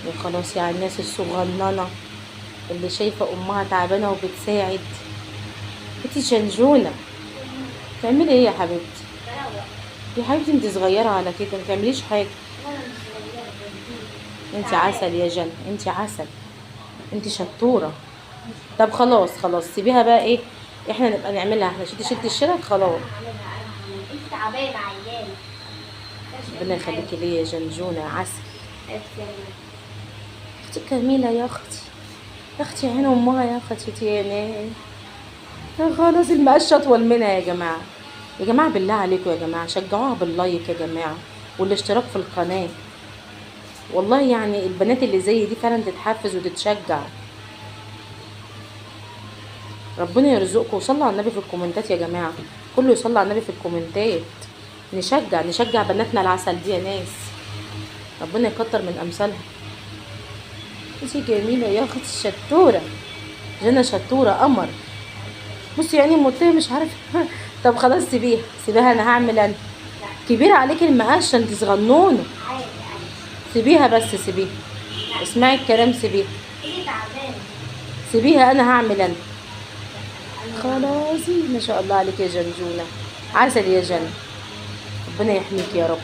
يا خلاص يا الناس الصغننه اللي شايفه امها تعبانة وبتساعد. انتي جنجونه تعملي ايه يا حبيبتي؟ يا حبيبتي انت صغيرة على كده، ما تعمليش حاجة. انت عسل يا جنى، انت عسل، انت شطوره. طب خلاص خلاص سيبيها بقى، ايه احنا نبقى نعملها احنا. شلتي الشرك خلاص. انا هعملها، انا هعملها. انت تعبانة عيانه. ربنا يخليكي ليا يا جنجونه، عسل. اختي جميلة يا اختي، يا اختي عين امها يا اختي يا ناس. يا خلاص المقشه اطول منها يا جماعة. يا جماعة بالله عليكم يا جماعة شجعوها بال like يا جماعة والاشتراك في القناة. والله يعني البنات اللي زي دي فعلا تتحفز وتتشجع. ربنا يرزقكم. وصلوا على النبي في الكومنتات يا جماعة، كله يصلي على النبي في الكومنتات. نشجع بناتنا العسل دي يا ناس، ربنا يكتر من امثالها. انتي جميلة يا اختي الشطوره، جنى شطوره قمر. بصي يعني المطيه مش عارفه. طب خلاص سيبيها سيبيها، انا هعمل انا. كبيرة عليك المقشه، انت صغنونه. عادي عادي. سيبيها بس سيبيها، اسمعي الكلام، سيبيها. انت تعبانة. سيبيها انا هعمل انا. خلاصي ما شاء الله عليك يا جنجونه، عسل يا جنى، ربنا يحميك يا رب.